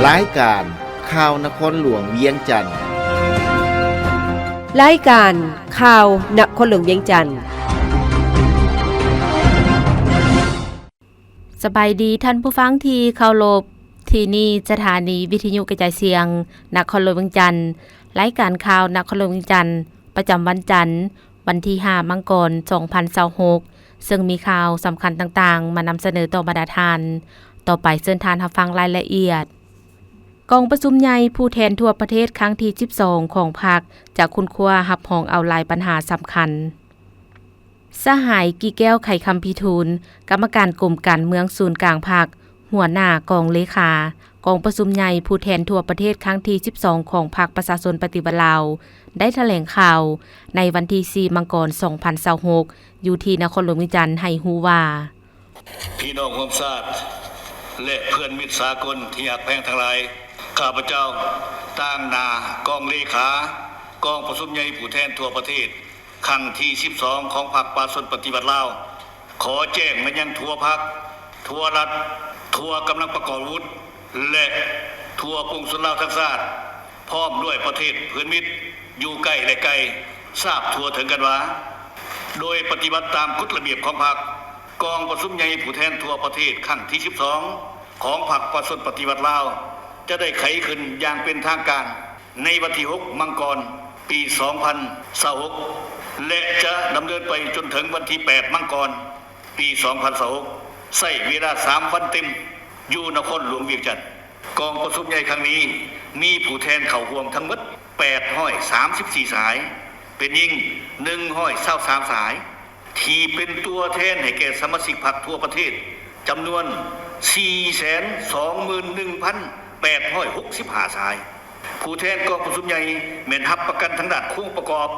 ລາຍການຂ່າວນະຄອນຫຼວງວຽງຈັນ. ລາຍການຂ່າວນະຄອນຫຼວງວຽງຈັນ. ສະບາຍດີທ່ານຜູ້ຟັງທີ່ເຄົາລົບ, ທີ່ນີ້ສະຖານີວິທະຍຸກະຈາຍສຽງນະຄອນຫຼວງວຽງຈັນ. ລາຍການຂ່າວນະຄອນຫຼວງວຽງຈັນ ປະຈຳວັນຈັນ ວັນທີຫ້າ ມັງກອນ ສອງພັນຊາວຫົກ ເຊິ່ງມີຂ່າວສຳຄັນຕ່າງໆ ມານຳສະເໜີຕໍ່ບັນດາທ່ານ. ຕໍ່ໄປເຊີນທ່ານຮັບຟັງລາຍລະອຽດ. ກອງປະຊຸມໃຫຍ່ຜູ້ແທນທົ່ວປະເທດຄັ້ງທີສິບສອງຂອງພັກ ຈະຄົ້ນຄວ້າຮັບຮອງເອົາຫຼາຍບັນຫາສຳຄັນ. ສະຫາຍ ກີແກ້ວ ໄຂຄຳພິທູນ, ກຳມະການກົມການເມືອງສູນກາງພັກ, ຫົວໜ້າກອງເລຂາກອງປະຊຸມໃຫຍ່ຜູ້ແທນທົ່ວປະເທດຄັ້ງທີສິບສອງຂອງພັກປະຊາຊົນປະຕິວັດລາວ ໄດ້ຖະແຫຼງຂ່າວໃນວັນທີສີ່ ມັງກອນ ສອງພັນຊາວຫົກ ຢູ່ທີ່ນະຄອນຫຼວງວຽງຈັນ ໃຫ້ຮູ້ວ່າ ພີ່ນ້ອງຮ່ວມຊາດ ແລະ ເພື່ອນມິດສາກົນທີ່ຮັກແພງທັງຫຼາຍ, ຂ້າພະເຈົ້າ ຕາງໜ້າກອງເລຂາກອງປະຊຸມໃຫຍ່ຜູ້ແທນທົ່ວປະເທດ ຄັ້ງທີສິບສອງຂອງພັກປະຊາຊົນປະຕິວັດລາວ ຂໍແຈ້ງມາຍັງທົ່ວພັກ, ທົ່ວລັດ, ທົ່ວກຳລັງປະກອບອາວຸດ ແລະ ທົ່ວປວງຊົນລາວທັງຊາດ, ພ້ອມດ້ວຍປະເທດເພື່ອນມິດຢູ່ໃກ້ ແລະ ໄກ ຊາບທົ່ວເຖິງກັນວ່າ ໂດຍປະຕິບັດຕາມກົດລະບຽບຂອງພັກ, ກອງປະຊຸມໃຫຍ່ຜູ້ແທນທົ່ວປະເທດຄັ້ງທີສິບສອງຂອງພັກປະຊາຊົນປະຕິວັດລາວ ຈະໄດ້ໄຂຂຶ້ນຢ່າງເປັນທາງການ ໃນວັນທີຫົກ ມັງກອນ ປີສອງພັນຊາວຫົກ ແລະ ຈະດຳເນີນໄປຈົນເຖິງວັນທີແປດ ມັງກອນ ປີສອງພັນຊາວຫົກ ໃຊ້ເວລາສາມວັນເຕັມ ຢູ່ນະຄອນຫຼວງວຽງຈັນ. ກອງປະຊຸມໃຫຍ່ຄັ້ງນີ້ ມີຜູ້ແທນເຂົ້າຮ່ວມທັງໝົດ ແປດຮ້ອຍສາມສິບສີ່ສະຫາຍ, ເປັນຍິງ ໜຶ່ງຮ້ອຍຊາວສາມສະຫາຍ, ທີ່ເປັນຕົວແທນໃຫ້ແກ່ສະມາຊິກພັກທົ່ວປະເທດ ຈຳນວນ ສີ່ແສນສອງໝື່ນໜຶ່ງພັນແປດຮ້ອຍຫົກສິບຫ້າສະຫາຍ. ຜູ້ແທນກອງປະຊຸມໃຫຍ່ແມ່ນຮັບປະກັນທາງດ້ານໂຄງປະກອບ,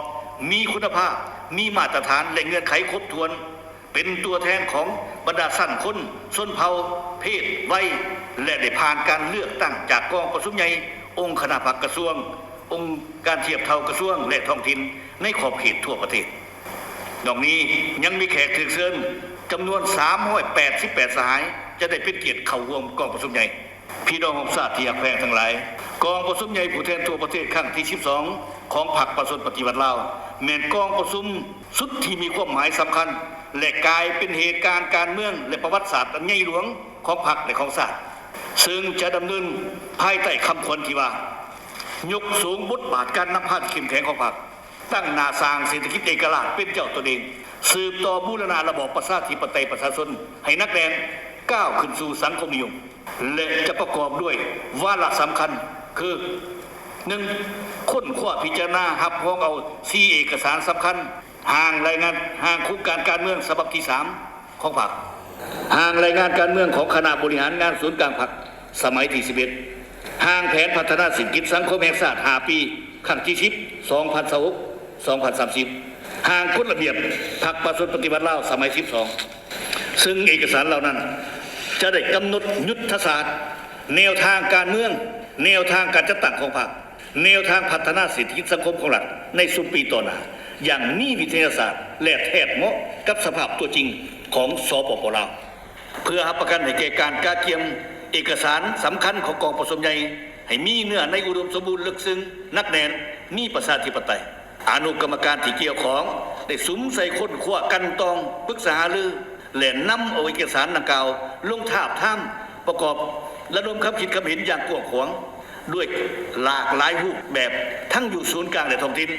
ມີຄຸນນະພາບ, ມີມາດຕະຖານ ແລະ ເງື່ອນໄຂຄົບຖ້ວນ, ເປັນຕົວແທນຂອງບັນດາຊັ້ນຄົນ, ຊົນເຜົ່າ, ເພດ, ໄວ ແລະ ໄດ້ຜ່ານການເລືອກຕັ້ງຈາກກອງປະຊຸມໃຫຍ່, ອົງຄະນະພັກກະຊວງ, ອົງການທຽບເທົ່າກະຊວງ ແລະ ທ້ອງຖິ່ນໃນຂອບເຂດທົ່ວປະເທດ. ນອກນີ້ຍັງມີແຂກຖືກເຊີນຈຳນວນສາມຮ້ອຍແປດສິບແປດສະຫາຍ ຈະໄດ້ເປັນກຽດເຂົ້າຮ່ວມກອງປະຊຸມໃຫຍ່. ພີ່ນ້ອງຮ່ວມຊາດທີ່ຮັກແພງທັງຫຼາຍ, ກອງປະຊຸມໃຫຍ່ຜູ້ແທນທົ່ວປະເທດຄັ້ງທີສິບສອງຂອງພັກປະຊາຊົນປະຕິວັດລາວ ແມ່ນກອງປະຊຸມສຸດທີ່ມີຄວາມໝາຍສຳຄັນ ແລະ ກາຍເປັນເຫດການການເມືອງ ແລະ ປະຫວັດສາດອັນໃຫຍ່ຫຼວງຂອງພັກ ແລະ ຂອງຊາດ, ເຊິ່ງຈະດຳເນີນພາຍໃຕ້ຄຳຂວັນທີ່ວ່າ ຍົກສູງບົດບາດການນຳພາທີ່ເຂັ້ມແຂງຂອງພັກ, ຕັ້ງໜ້າສ້າງເສດຖະກິດເອກະລາດເປັນເຈົ້າຕົນເອງ, ສືບຕໍ່ບູລະນະລະບອບປະຊາທິປະໄຕປະຊາຊົນໃຫ້ໜັກແໜ້ນ, ກ້າວຂຶ້ນສູ່ສັງຄົມນິຍົມ ແລະ ຈະປະກອບດ້ວຍວາລະສຳຄັນຄື ໜຶ່ງ ຄົ້ນຄວ້າພິຈາລະນາຮັບຮອງເອົາສີ່ເອກະສານສຳຄັນ, ຮ່າງລາຍງານ ຮ່າງໂຄງການການເມືອງສະບັບທີສາມຂອງພັກ, ຮ່າງລາຍງານການເມືອງຂອງຄະນະບໍລິຫານງານສູນກາງພັກ ສະໄໝທີສິບເອັດ, ຮ່າງແຜນພັດທະນາເສດຖະກິດສັງຄົມແຫ່ງຊາດຫ້າປີ ຄັ້ງທີສິບ ສອງພັນຊາວຫົກ ສອງພັນສາມສິບ, ຮ່າງກົດລະບຽບພັກປະຊາຊົນປະຕິວັດລາວສະໄໝທີສິບສອງ, ເຊິ່ງເອກະສານເຫຼົ່ານັ້ນຈະໄດ້ກຳນົດຍຸດທະສາດ, ແນວທາງການເມືອງ, ແນວທາງການຈັດຕັ້ງຂອງພັກ, ແນວທາງພັດທະນາເສດຖະກິດສັງຄົມຂອງລັດໃນຊຸມປີຕໍ່ໜ້າ ຢ່າງມີວິທະຍາສາດ ແລະ ແທດເໝາະກັບສະພາບຕົວຈິງຂອງ ສປປ ລາວ. ເພື່ອຮັບປະກັນໃຫ້ແກ່ການກະກຽມເອກະສານສຳຄັນຂອງກອງປະຊຸມໃຫຍ່ ໃຫ້ມີເນື້ອໃນອຸດົມສົມບູນ, ເລິກເຊິ່ງ, ໜັກແໜ້ນ, ມີປະຊາທິປະໄຕ, ອະນຸກຳມະການທີ່ກ່ຽວຂ້ອງໄດ້ສຸມໃສ່ຄົ້ນຄວ້າ, ກັ່ນຕອງ, ປຶກສາຫາລື ແລະ ນຳເອົາເອກະສານດັ່ງກ່າວລົງທາບທາມປະກອບ, ລະດົມຄຳຄິດຄຳເຫັນຢ່າງກວ້າງຂວາງ ດ້ວຍຫຼາກຫຼາຍຮູບແບບ ທັງຢູ່ສູນກາງ ແລະ ທ້ອງຖິ່ນ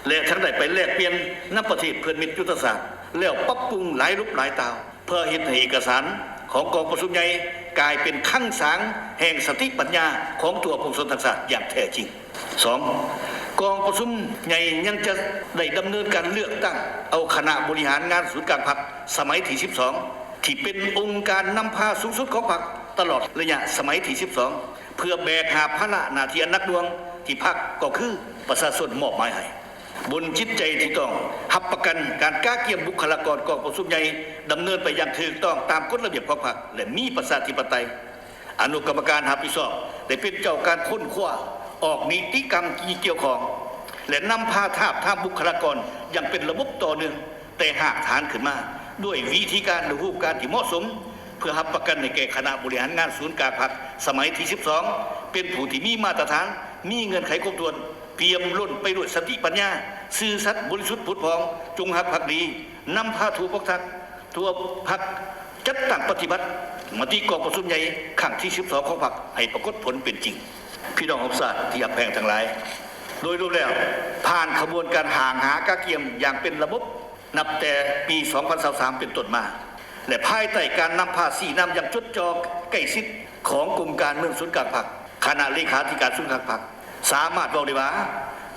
ແລະ ທັງໄດ້ໄປແລກປ່ຽນນຳປະເທດເພື່ອນມິດຍຸດທະສາດ ແລ້ວປັບປຸງຫຼາຍຮູບຫຼາຍຕາວ ເພື່ອເຮັດໃຫ້ເອກະສານຂອງກອງປະຊຸມໃຫຍ່ກາຍເປັນຄັງສາງແຫ່ງສະຕິປັນຍາຂອງທົ່ວປວງຊົນທັງຊາດຢ່າງແທ້ຈິງ. ສອງ, ກອງປະຊຸມໃຫຍ່ຍັງຈະໄດ້ດຳເນີນການເລືອກຕັ້ງເອົາຄະນະບໍລິຫານງານສູນກາງພັກສະໄໝທີສິບສອງ ທີ່ເປັນອົງການນຳພາສູງສຸດຂອງພັກຕະຫຼອດໄລຍະສະໄໝທີສິບສອງ ເພື່ອແບກຫາບພາລະໜ້າທີ່ອັນໜັກໜ່ວງທີ່ພັກ ກໍຄືປະຊາຊົນມອບໝາຍໃຫ້. ບົນຈິດໃຈທີ່ຕ້ອງຮັບປະກັນການກະກຽມບຸກຄະລາກອນກອງປະຊຸມໃຫຍ່ດຳເນີນໄປຢ່າງຖືກຕ້ອງຕາມກົດລະບຽບຂອງພັກ ແລະ ມີປະຊາທິປະໄຕ. ອະນຸກຳມະການຮັບຜິດຊອບໄດ້ເປັນເຈົ້າການຄົ້ນຄວ້າ, ອອກນິຕິກຳທີ່ກ່ຽວຂ້ອງ ແລະ ນຳພາທາບທາມບຸກຄະລາກອນຢ່າງເປັນລະບົບຕໍ່ເນື່ອງແຕ່ຮາກຖານຂຶ້ນມາ ດ້ວຍວິທີການ ແລະ ຮູບການທີ່ເໝາະສົມ ເພື່ອຮັບປະກັນໃຫ້ແກ່ຄະນະບໍລິຫານງານສູນກາງພັກສະໄໝທີສິບສອງ ເປັນຜູ້ທີ່ມີມາດຕະຖານ, ມີເງື່ອນໄຂຄົບຖ້ວນ, ປ່ຽມລົ້ນໄປດ້ວຍສະຕິປັນຍາ, ຊື່ສັດ, ບໍລິສຸດຜຸດຜ່ອງ, ຈົງຮັກພັກດີ, ນຳພາທົ່ວພັກທັກ, ທົ່ວພັກຈັດຕັ້ງປະຕິບັດມະຕິກອງປະຊຸມໃຫຍ່ຄັ້ງທີສິບສອງຂອງພັກໃຫ້ປາກົດຜົນເປັນຈິງ. ພີ່ນ້ອງຂອງຊາດທີ່ຮັກແພງທັງຫຼາຍ, ໂດຍລວມແລ້ວ ຜ່ານຂະບວນການຮ່າງຫາກະກຽມຢ່າງເປັນລະບົບ ນັບແຕ່ປີສອງພັນຊາວສາມເປັນຕົ້ນມາ ແລະ ພາຍໃຕ້ການນຳພາຊີ້ນຳຢ່າງຈົດຈ່ອງໃກ້ຊິດຂອງກົມການເມືອງສູນກາງພັກ, ຄະນະເລຂາທິການສູນກາງພັກ ສາມາດເວົ້າໄດ້ວ່າ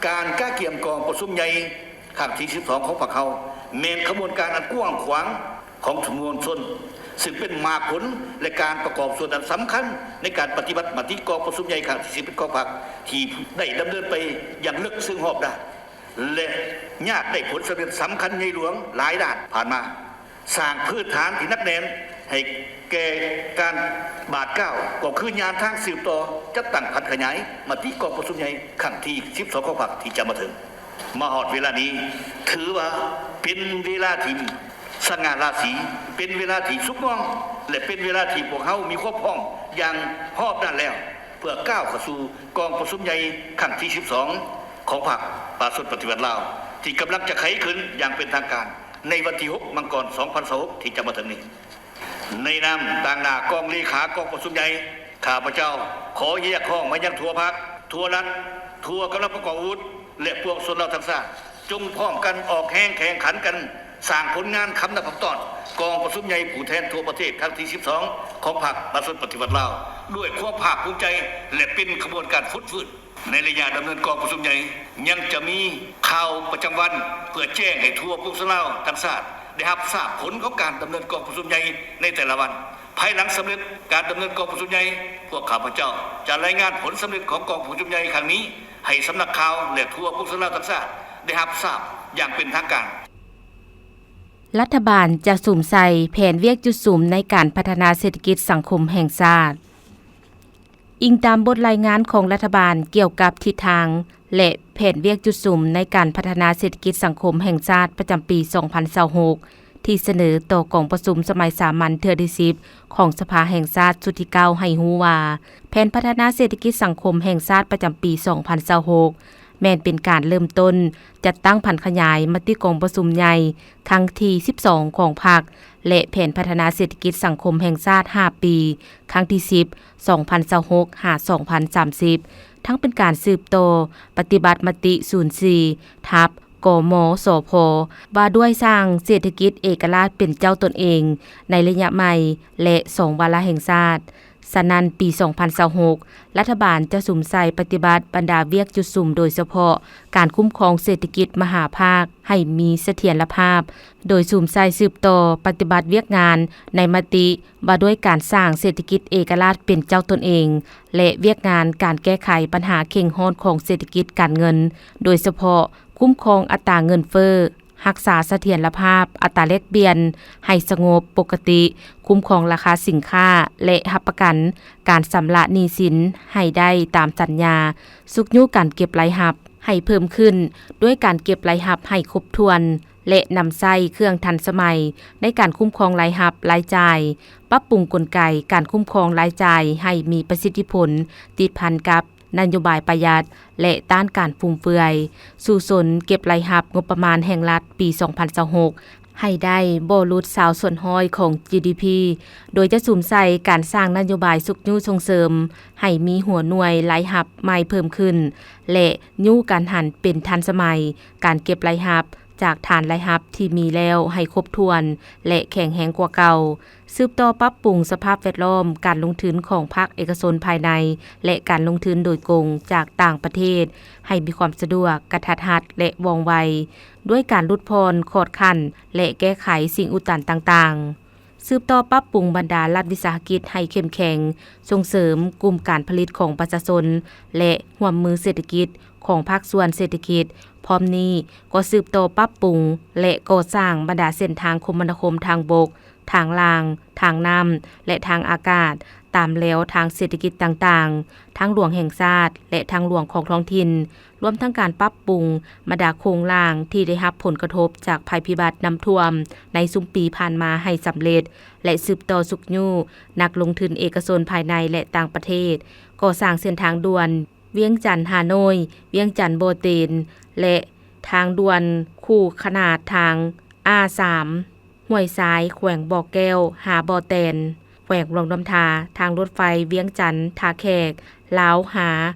ການກະກຽມກອງປະຊຸມໃຫຍ່ຄັ້ງທີສິບສອງຂອງພັກເຮົາ ແມ່ນຂະບວນການອັນກວ້າງຂວາງຂອງມວນຊົນ, ຊຶ່ງເປັນໝາກຜົນ ແລະ ການປະກອບສ່ວນອັນສຳຄັນໃນການປະຕິບັດມະຕິກອງປະຊຸມໃຫຍ່ຄັ້ງທີສິບເອັດຂອງພັກ ທີ່ໄດ້ດຳເນີນໄປຢ່າງເລິກເຊິ່ງຮອບດ້ານ ແລະ ຍາດໄດ້ຜົນສຳເລັດສຳຄັນໃຫຍ່ຫຼວງຫຼາຍດ້ານຜ່ານມາ, ສ້າງພື້ນຖານທີ່ໜັກແໜ້ນໃຫ້ແກ່ການບາດກ້າວ ກໍຄືຍານທາງສືບຕໍ່ຈັດຕັ້ງຜັນຂະຫຍາຍມະຕິກອງປະຊຸມໃຫຍ່ຄັ້ງທີສິບສອງຂອງພັກທີ່ຈະມາເຖິງ. ມາຮອດເວລານີ້ ຖືວ່າເປັນເວລາທີ່ສະຫງ່າລາສີ, ເປັນເວລາທີ່ສຸກງ່ອງ ແລະ ເປັນເວລາທີ່ພວກເຮົາມີຄວາມພ້ອມຢ່າງຮອບດ້ານແລ້ວ ເພື່ອກ້າວເຂົ້າສູ່ກອງປະຊຸມໃຫຍ່ຄັ້ງທີສິບສອງຂອງພັກປະຊາຊົນປະຕິວັດລາວ ທີ່ກຳລັງຈະໄຂຂຶ້ນຢ່າງເປັນທາງການໃນວັນທີຫົກ ມັງກອນ ສອງພັນຊາວຫົກ ທີ່ຈະມາເຖິງນີ້. ໃນນາມຕາງໜ້າກອງເລຂາກອງປະຊຸມໃຫຍ່ ຂ້າພະເຈົ້າຂໍຮຽກຮ້ອງມາຍັງທົ່ວພັກ, ທົ່ວລັດ, ທົ່ວກຳລັງປະກອບອາວຸດ ແລະ ປວງຊົນລາວທັງຊາດ ຈົ່ງພ້ອມກັນອອກແຮງແຂ່ງຂັນກັນ ສ້າງຜົນງານຄຳນັບຄຳຕ້ອນກອງປະຊຸມໃຫຍ່ຜູ້ແທນທົ່ວປະເທດຄັ້ງທີສິບສອງຂອງພັກປະຊາຊົນປະຕິວັດລາວ ດ້ວຍຄວາມພາກພູມໃຈ ແລະ ເປັນຂະບວນການຟົດຟື້ນ. ໃນໄລຍະດຳເນີນກອງປະຊຸມໃຫຍ່ ຍັງຈະມີຂ່າວປະຈຳວັນ ເພື່ອແຈ້ງໃຫ້ທົ່ວປວງຊົນລາວທັງຊາດໄດ້ຮັບຊາບຜົນຂອງການດຳເນີນກອງປະຊຸມໃຫຍ່ໃນແຕ່ລະວັນ. ພາຍຫຼັງສຳເລັດການດຳເນີນກອງປະຊຸມໃຫຍ່, ພວກຂ້າພະເຈົ້າຈະລາຍງານຜົນສຳເລັດຂອງກອງປະຊຸມໃຫຍ່ຄັ້ງນີ້ ໃຫ້ສຳນັກຂ່າວ ແລະ ທົ່ວປວງຊົນລາວທັງຊາດໄດ້ຮັບຊາບຢ່າງເປັນທາງການ. ລັດຖະບານຈະສຸມໃສ່ແຜນວຽກຈຸດສຸມໃນການພັດທະນາເສດຖະກິດສັງຄົມແຫ່ງຊາດ. ອີງຕາມບົດລາຍງານຂອງລັດຖະບານກ່ຽວກັບທິດທາງ ແລະ ແຜນວຽກຈຸດສຸມໃນການພັດທະນາເສດຖະກິດສັງຄົມແຫ່ງຊາດປະຈຳປີສອງພັນຊາວຫົກ ທີ່ສະເໜີຕໍ່ກອງປະຊຸມສະໄໝສາມັນເທື່ອທີສິບຂອງສະພາແຫ່ງຊາດຊຸດທີເກົ້າ ໃຫ້ຮູ້ວ່າ ແຜນພັດທະນາເສດຖະກິດສັງຄົມແຫ່ງຊາດປະຈຳປີສອງພັນຊາວຫົກ ແມ່ນເປັນການເລີ່ມຕົ້ນຈັດຕັ້ງຜັນຂະຫຍາຍມະຕິກອງປະຊຸມໃຫຍ່ຄັ້ງທີສິບສອງຂອງພັກ ແລະ ແຜນພັດທະນາເສດຖະກິດສັງຄົມແຫ່ງຊາດຫ້າປີ ຄັ້ງທີສິບ ສອງພັນຊາວຫົກ ຫາ ສອງພັນສາມສິບ ທັງເປັນການສືບຕໍ່ປະຕິບັດມະຕິສູນສີ່ ທັບ ກມສພ ວ່າດ້ວຍສ້າງເສດຖະກິດເອກະລາດເປັນເຈົ້າຕົນເອງໃນໄລຍະໃໝ່ ແລະ ສອງວາລະແຫ່ງຊາດ. ສະນັ້ນ ປີສອງພັນຊາວຫົກ ລັດຖະບານຈະສຸມໃສ່ປະຕິບັດບັນດາວຽກຈຸດສຸມ ໂດຍສະເພາະການຄຸ້ມຄອງເສດຖະກິດມະຫາພາກໃຫ້ມີສະຖຽນລະພາບ, ໂດຍສຸມໃສ່ສືບຕໍ່ປະຕິບັດວຽກງານໃນມະຕິວ່າດ້ວຍການສ້າງເສດຖະກິດເອກະລາດເປັນເຈົ້າຕົນເອງ ແລະ ວຽກງານການແກ້ໄຂບັນຫາເຄັ່ງຮ້ອນຂອງເສດຖະກິດການເງິນ, ໂດຍສະເພາະຄຸ້ມຄອງອັດຕາເງິນເຟີ້, ຮັກສາສະຖຽນລະພາບອັດຕາແລກປ່ຽນໃຫ້ສະຫງົບປົກກະຕິ, ຄຸ້ມຄອງລາຄາສິນຄ້າ ແລະ ຮັບປະກັນການຊຳລະໜີ້ສິນໃຫ້ໄດ້ຕາມສັນຍາ, ຊຸກຍູ້ການເກັບລາຍຮັບໃຫ້ເພີ່ມຂຶ້ນ ດ້ວຍການເກັບລາຍຮັບໃຫ້ຄົບຖ້ວນ ແລະ ນຳໃຊ້ເຄື່ອງທັນສະໄໝໃນການຄຸ້ມຄອງລາຍຮັບ, ລາຍຈ່າຍ, ປັບປຸງກົນໄກການຄຸ້ມຄອງລາຍຈ່າຍໃຫ້ມີປະສິດທິຜົນ ຕິດພັນກັບນະໂຍບາຍປະຢັດ ແລະ ຕ້ານການຟຸມເຟືອຍ, ສູ້ຊົນເກັບລາຍຮັບງົບປະມານແຫ່ງລັດປີສອງພັນຊາວຫົກ ໃຫ້ໄດ້ບໍ່ຫຼຸດຊາວສ່ວນຮ້ອຍຂອງ ຈີດີພີ ໂດຍຈະສຸມໃສ່ການສ້າງນະໂຍບາຍຊຸກຍູ້ສົ່ງເສີມໃຫ້ມີຫົວໜ່ວຍລາຍຮັບໃໝ່ເພີ່ມຂຶ້ນ ແລະ ຍູ້ການຫັນເປັນທັນສະໄໝ, ການເກັບລາຍຮັບຈາກຖານລາຍຮັບທີ່ມີແລ້ວໃຫ້ຄົບຖ້ວນ ແລະ ແຂງແຮງກວ່າເກົ່າ, ສືບຕໍ່ປັບປຸງສະພາບແວດລ້ອມການລົງທຶນຂອງພາກເອກະຊົນພາຍໃນ ແລະ ການລົງທຶນໂດຍກົງຈາກຕ່າງປະເທດ ໃຫ້ມີຄວາມສະດວກ, ກະທັດຮັດ ແລະ ວ່ອງໄວ, ດ້ວຍການຫຼຸດຜ່ອນ, ຂອດຂັ້ນ ແລະ ແກ້ໄຂສິ່ງອຸດຕັນຕ່າງໆ. ສືບຕໍ່ປັບປຸງບັນດາລັດວິສາຫະກິດໃຫ້ເຂັ້ມແຂງ, ສົ່ງເສີມກຸ່ມການຜະລິດຂອງປະຊາຊົນ ແລະ ຮ່ວມມືເສດຖະກິດຂອງພາກສ່ວນເສດຖະກິດ. ພ້ອມນີ້ກໍສືບຕໍ່ປັບປຸງ ແລະ ກໍ່ສ້າງບັນດາເສັ້ນທາງຄົມມະນາຄົມທາງບົກ, ທາງລ່າງ, ທາງນ້ຳ ແລະ ທາງອາກາດ, ຕາມແລວທາງເສດຖະກິດຕ່າງໆ, ທາງຫຼວງແຫ່ງຊາດ ແລະ ທາງຫຼວງຂອງທ້ອງຖິ່ນ, ລວມທັງການປັບປຸງບັນດາໂຄງລ່າງທີ່ໄດ້ຮັບຜົນກະທົບຈາກໄພພິບັດນ້ຳຖ້ວມໃນຊຸມປີຜ່ານມາໃຫ້ສຳເລັດ ແລະ ສືບຕໍ່ຊຸກຍູ້ນັກລົງທຶນເອກະຊົນພາຍໃນ ແລະ ຕ່າງປະເທດ, ກໍ່ສ້າງເສັ້ນທາງດ່ວນວຽງຈັນ-ຮ່າໂນ້ຍ, ວຽງຈັນ-ບໍ່ເຕັນ ແລະ ທາງດ່ວນຄູ່ຂະໜາດທາງ ອາ ສາມ ຫ້ວຍຊາຍ ແຂວງບໍ່ແກ້ວ ຫາບໍ່ແຕນ ແຂວງຫຼວງນ້ຳທາ, ທາງລົດໄຟວຽງຈັນ ທ່າແຂກ ລາວ ຫາ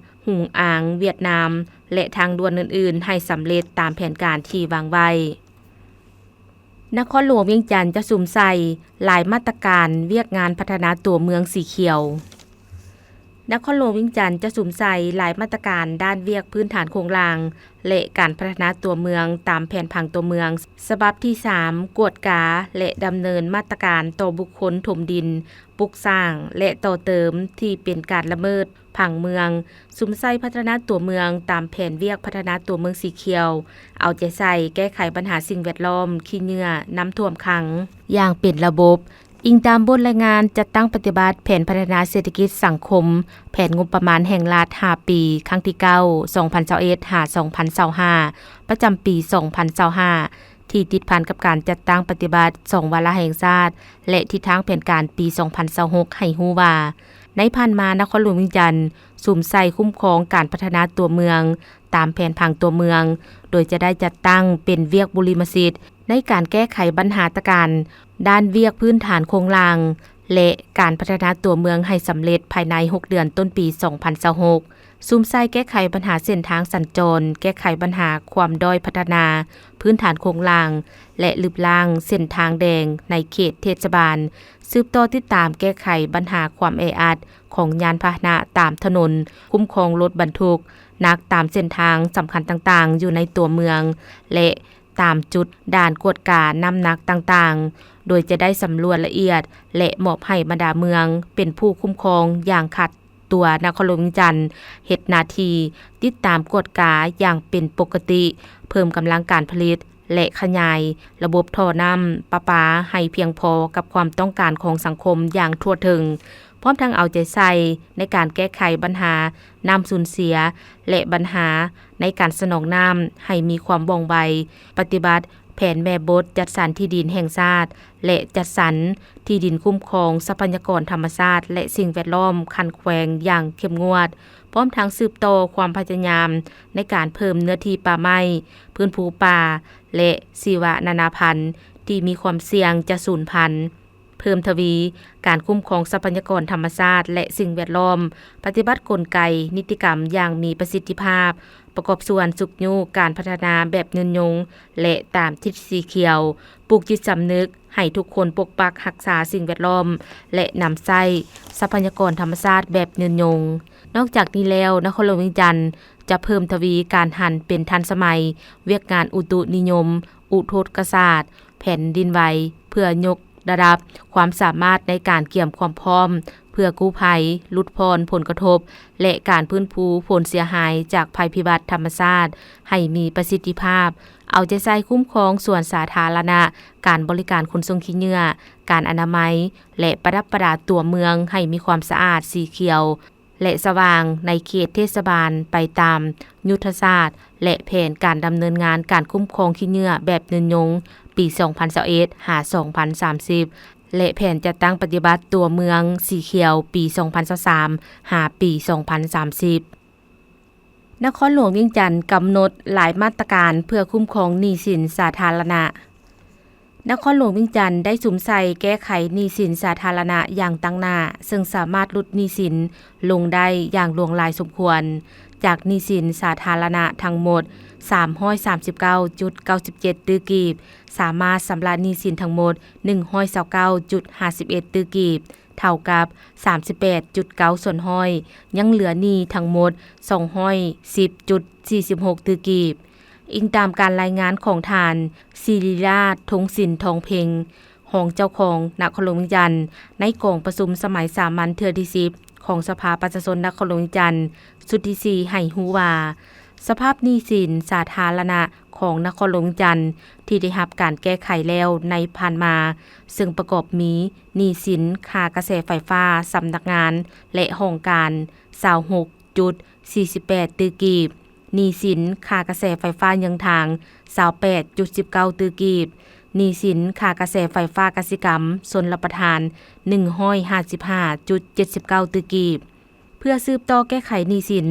ຫູອາງ ຫວຽດນາມ ແລະ ທາງດ່ວນອື່ນໆ ໃຫ້ສຳເລັດຕາມແຜນການທີ່ວາງໄວ້. ນະຄອນຫຼວງວຽງຈັນຈະສຸມໃສ່ຫຼາຍມາດຕະການວຽກງານພັດທະນາຕົວເມືອງສີຂຽວ. ນະຄອນຫຼວງວຽງຈັນຈະສຸມໃສ່ຫຼາຍມາດຕະການດ້ານວຽກພື້ນຖານໂຄງລ່າງ ແລະ ການພັດທະນາຕົວເມືອງຕາມແຜນຜັງຕົວເມືອງ ສະບັບທີສາມ ກວດກາ ແລະ ດຳເນີນມາດຕະການຕໍ່ບຸກຄົນຖົມດິນ, ປຸກສ້າງ ແລະ ຕໍ່ເຕີມທີ່ເປັນການລະເມີດຜັງເມືອງ, ສຸມໃສ່ພັດທະນາຕົວເມືອງຕາມແຜນວຽກພັດທະນາຕົວເມືອງສີຂຽວ, ເອົາໃຈໃສ່ແກ້ໄຂບັນຫາສິ່ງແວດລ້ອມ, ຂີ້ເຫຍື້ອ, ນ້ຳຖ້ວມຂັງ ຢ່າງເປັນລະບົບ. ອີງຕາມບົດລາຍງານຈັດຕັ້ງປະຕິບັດແຜນພັດທະນາເສດຖະກິດສັງຄົມ ແຜນງົບປະມານແຫ່ງລັດຫ້າປີ ຄັ້ງທີເກົ້າ ສອງພັນຊາວເອັດ ຫາ ສອງພັນຊາວຫ້າ ປະຈຳປີສອງພັນຊາວຫ້າ ທີ່ຕິດພັນກັບການຈັດຕັ້ງປະຕິບັດສອງວາລະແຫ່ງຊາດ ແລະ ທິດທາງແຜນການປີສອງພັນຊາວຫົກ ໃຫ້ຮູ້ວ່າ, ໃນຜ່ານມານະຄອນຫຼວງວຽງຈັນສຸມໃສ່ຄຸ້ມຄອງການພັດທະນາຕົວເມືອງ ຕາມແຜນຜັງຕົວເມືອງ, ໂດຍຈະໄດ້ຈັດຕັ້ງເປັນວຽກບຸລິມະສິດໃນການແກ້ໄຂບັນຫາຕະການດ້ານວຽກພື້ນຖານໂຄງລ່າງ ແລະ ການພັດທະນາຕົວເມືອງໃຫ້ສຳເລັດພາຍໃນຫົກເດືອນຕົ້ນປີສອງພັນຊາວຫົກ, ສຸມໃສ່ແກ້ໄຂບັນຫາເສັ້ນທາງສັນຈອນ, ແກ້ໄຂບັນຫາຄວາມດ້ອຍພັດທະນາພື້ນຖານໂຄງລ່າງ ແລະ ລຶບລ້າງເສັ້ນທາງແດງໃນເຂດເທດສະບານ, ສືບຕໍ່ຕິດຕາມແກ້ໄຂບັນຫາຄວາມແອອັດຂອງຍານພາຫະນະຕາມຖະໜົນ, ຄຸ້ມຄອງລົດບັນທຸກໜັກຕາມເສັ້ນທາງສຳຄັນຕ່າງໆຢູ່ໃນຕົວເມືອງ ແລະ ຕາມຈຸດດ່ານກວດການ້ຳໜັກຕ່າງໆ, ໂດຍຈະໄດ້ສຳຫຼວດລະອຽດ ແລະ ມອບໃຫ້ບັນດາເມືອງເປັນຜູ້ຄຸ້ມຄອງຢ່າງຂາດຕົວ. ນະຄອນຫຼວງວຽງຈັນເຮັດໜ້າທີ່ຕິດຕາມກວດກາຢ່າງເປັນປົກກະຕິ, ເພີ່ມກຳລັງການຜະລິດ ແລະ ຂະຫຍາຍລະບົບທໍ່ນ້ຳປະປາໃຫ້ພຽງພໍກັບຄວາມຕ້ອງການຂອງສັງຄົມຢ່າງທົ່ວເຖິງ, ພ້ອມທັງເອົາໃຈໃສ່ໃນການແກ້ໄຂບັນຫານ້ຳສູນເສຍ ແລະ ບັນຫາໃນການສະໜອງນ້ຳໃຫ້ມີຄວາມວ່ອງໄວ, ປະຕິບັດແຜນແມ່ບົດຈັດສັນທີ່ດິນແຫ່ງຊາດ ແລະ ຈັດສັນທີ່ດິນຄຸ້ມຄອງຊັບພະຍາກອນທຳມະຊາດ ແລະ ສິ່ງແວດລ້ອມຂັ້ນແຂວງຢ່າງເຂັ້ມງວດ, ພ້ອມທັງສືບຕໍ່ຄວາມພະຍາຍາມໃນການເພີ່ມເນື້ອທີ່ປ່າໄມ້, ຟື້ນຟູປ່າ ແລະ ຊີວະນານາພັນທີ່ມີຄວາມສ່ຽງຈະສູນພັນ. ເພີ່ມທະວີການຄຸ້ມຄອງຊັບພະຍາກອນທຳມະຊາດ ແລະ ສິ່ງແວດລ້ອມ, ປະຕິບັດກົນໄກນິຕິກຳຢ່າງມີປະສິດທິພາບ, ປະກອບສ່ວນຊຸກຍູ້ການພັດທະນາແບບຍືນຍົງ ແລະ ຕາມທິດສີຂຽວ, ປູກຈິດສຳນຶກໃຫ້ທຸກຄົນປົກປັກຮັກສາສິ່ງແວດລ້ອມ ແລະ ນຳໃຊ້ຊັບພະຍາກອນທຳມະຊາດແບບຍືນຍົງ. ນອກຈາກນີ້ແລ້ວ, ນະຄອນຫຼວງວຽງຈັນຈະເພີ່ມທະວີການຫັນເປັນທັນສະໄໝວຽກງານອຸຕຸນິຍົມ, ອຸທົກກະສາດ, ແຜ່ນດິນໄຫວ ເພື່ອຍົກ ລະດັບຄວາມສາມາດໃນການກຽມຄວາມພ້ອມເພື່ອກູ້ໄພ, ຫຼຸດຜ່ອນຜົນກະທົບ ແລະ ການຟື້ນຟູຜົນເສຍຫາຍຈາກໄພພິບັດທຳມະຊາດໃຫ້ມີປະສິດທິພາບ, ເອົາໃຈໃສ່ຄຸ້ມຄອງສວນສາທາລະນະ, ການບໍລິການຂົນສົ່ງຂີ້ເຫຍື້ອ, ການອະນາໄມ ແລະ ປະດັບປະດາຕົວເມືອງໃຫ້ມີຄວາມສະອາດ, ສີຂຽວ ແລະ ສະຫວ່າງໃນເຂດເທດສະບານໄປຕາມຍຸດທະສາດ ແລະ ແຜນການດຳເນີນງານການຄຸ້ມຄອງຂີ້ເຫຍື້ອແບບຍືນຍົງ ປີສອງພັນຊາວເອັດ ຫາ ສອງພັນສາມສິບ ແລະ ແຜນຈັດຕັ້ງປະຕິບັດຕົວເມືອງສີຂຽວ ປີສອງພັນຊາວສາມ ຫາ ປີສອງພັນສາມສິບ. ນະຄອນຫຼວງວຽງຈັນກຳນົດຫຼາຍມາດຕະການເພື່ອຄຸ້ມຄອງໜີ້ສິນສາທາລະນະ. ນະຄອນຫຼວງວຽງຈັນໄດ້ສຸມໃສ່ແກ້ໄຂໜີ້ສິນສາທາລະນະຢ່າງຕັ້ງໜ້າ, ເຊິ່ງສາມາດຫຼຸດໜີ້ສິນລົງໄດ້ຢ່າງຫຼວງຫຼາຍສົມຄວນ. ຈາກໜີ້ສິນສາທາລະນະທັງໝົດສາມຮ້ອຍສາມສິບເກົ້າຈຸດເກົ້າສິບເຈັດຕື້ກີບ, ສາມາດຊຳລະໜີ້ສິນທັງໝົດໜຶ່ງຮ້ອຍຊາວເກົ້າຈຸດຫ້າສິບເອັດຕື້ກີບ, ເທົ່າກັບສາມສິບແປດຈຸດເກົ້າສ່ວນຮ້ອຍ, ຍັງເຫຼືອໜີ້ທັງໝົດສອງຮ້ອຍສິບຈຸດສີ່ສິບຫົກຕື້ກີບ. ອີງຕາມການລາຍງານຂອງທ່ານ ສິລິລາດ ທົງສິນທອງເພັງ, ຮອງເຈົ້າຄອງນະຄອນຫຼວງວຽງຈັນ ໃນກອງປະຊຸມສະໄໝສາມັນເທື່ອທີສິບ ຂອງສະພາປະຊາຊົນນະຄອນຫຼວງວຽງຈັນ ຊຸດທີສີ່ ໃຫ້ຮູ້ວ່າ, ສະພາບໜີ້ສິນສາທາລະນະຂ ຂອງນະຄອນຫຼວງວຽງຈັນ ທີ່ໄດ້ຮັບການແກ້ໄຂແລ້ວໃນຜ່ານມາ, ເຊິ່ງປະກອບມີ ໜີ້ສິນຄ່າກະແສໄຟຟ້າສຳນັກງານ ແລະ ຫ້ອງການ ຊາວຫົກຈຸດສີ່ສິບແປດຕື້ກີບ, ໜີ້ສິນຄ່າກະແສໄຟຟ້າເຍືອງທາງ ຊາວແປດຈຸດສິບເກົ້າຕື້ກີບ, ໜີ້ສິນຄ່າກະແສໄຟຟ້າກະສິກຳຊົນລະປະທານ ໜຶ່ງຮ້ອຍຫ້າສິບຫ້າຈຸດເຈັດສິບເກົ້າຕື້ກີບ. ເພື່ອສືບຕໍ່ແກ້ໄຂໜີ້ສິນ